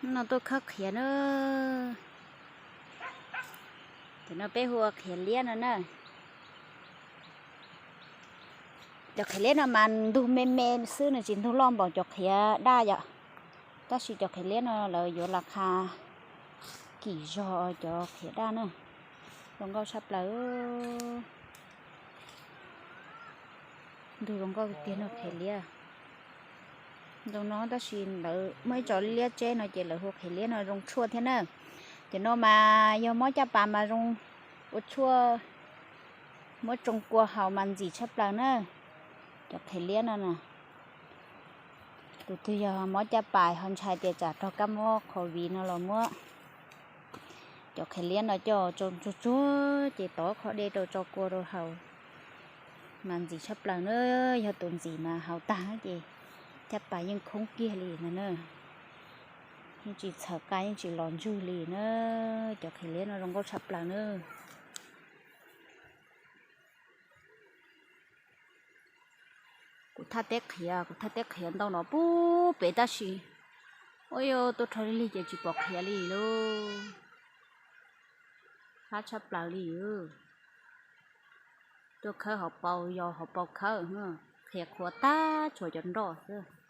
No tuaj khawb qhiav na. Ces no peb hu ua qhiav liab no na. Cov qhiav liab no mas ntug me me xwb, nws tsis ntug loj npaum cov qhiav daj yom. Tab sis cov qhiav liab no lawv yuav las khas kim zog cov qhiav daj na. Zoo nkauj tshaj plaws. Ntug zoo nkauj tiag no qhiav liab. Zoo no tab sis lawv muaj ib co liab tseb no ces lawv hu qhiav liab no zoo tshuaj thiab na. Cov no mas yog mob caj pas mas zoo ua tshuaj muab tsoo kua haus mas ntxim tshaj plaws na. Cov qhiav liab no na, tus twg yog mob caj pas ho ntshai tias tsam raug kab mob covid no los muab cov qhiav liab no coj tsoo tsuag tsuag ces tov qho dej rau tso kua rau haus mas ntxim tshaj plaws na. Yog tus ntxim mas haus tag ces caj pas yeej khoob kiag li no na. Yeej tsis txhaws qa yeej tsis los ntsug li na. Cov qhiav liab no zoo nkauj tshaj plaws na. Kuv thaj teb qhiav, kuv thaj teb qhiav ntau no pub pem tab sis, ua yuav tuaj rho lig lig ces tsis pom qhiav li lauj. Qab tshaj plaws li. Tuaj khawb hauv paus, yos hauv paus khawb, qhiav qhuav tag tshuav cov nroj xwb.